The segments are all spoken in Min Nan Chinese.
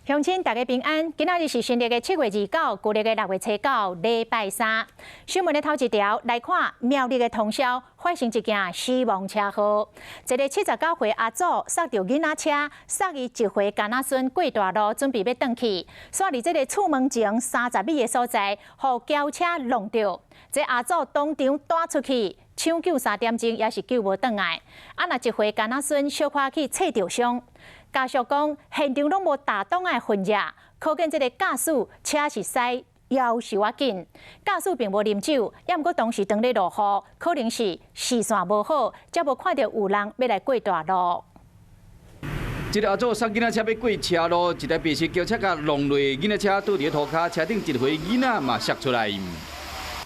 鄉親大家平安，今仔日是新曆的7月29，舊曆的6月初九，禮拜三。新聞的頭一條來看，苗栗的通霄發生一件死亡車禍。一个79歲阿祖駛著囡仔車，送伊一歲囡仔孫過大路，準備欲轉去，煞佇這个厝門前30米的所在，予轎車挵著。這阿祖當場彈出去，搶救3點鐘也是救無轉來。啊，若一歲囡仔孫小可去切著傷。家屬講，現場攏無打擋的痕跡，可見這个駕駛車是駛夭壽仔緊。駕駛並無啉酒，猶毋過當時當咧落雨，可能是視線無好，才無看著有人欲來過大路。這个阿祖送囡仔車欲過車路，一台白色轎車共挵落，囡仔車倒佇塗跤，車頂一歲囡仔嘛摔出來。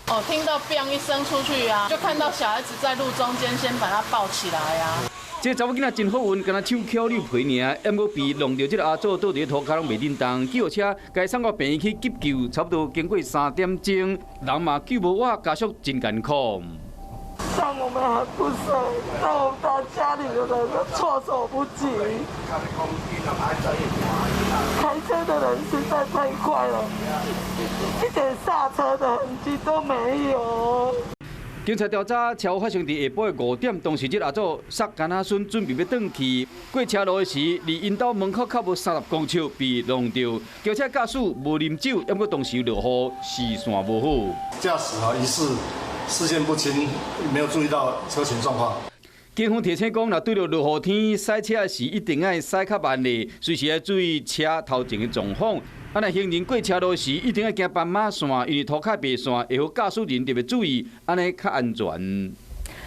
哦，聽到砰一聲出去啊，就看到小孩子在路中間，先把他抱起來啊。這查某囡仔真好運，敢若手翹溜皮爾，猶毋過被挵著這个阿祖倒佇塗跤攏袂振動，救護車共伊送到病院去急救，差不多經過3點鐘，人嘛救無活，家屬真艱苦。讓我們很不捨，讓我們大家裡的人都措手不及。開車的人實在太快了，一點剎車的痕跡都沒有。警察調查，車禍發生佇下晡的5點，當時這阿祖送囡仔孫準備欲轉去，過車路的時，離𪜶兜門口較無30公尺被挵著。轎車駕駛無啉酒，猶過當時落雨，視線無好。駕駛啊，疑似視線不清，沒有注意到車情狀況。警方提醒講，若對著落雨天駛車時，一定愛駛較慢咧，隨時愛注意車頭前的狀況。啊，若行人過車路時，一定愛行斑馬線，因為塗跤白線，會予駕駛人特別注意，按呢較安全。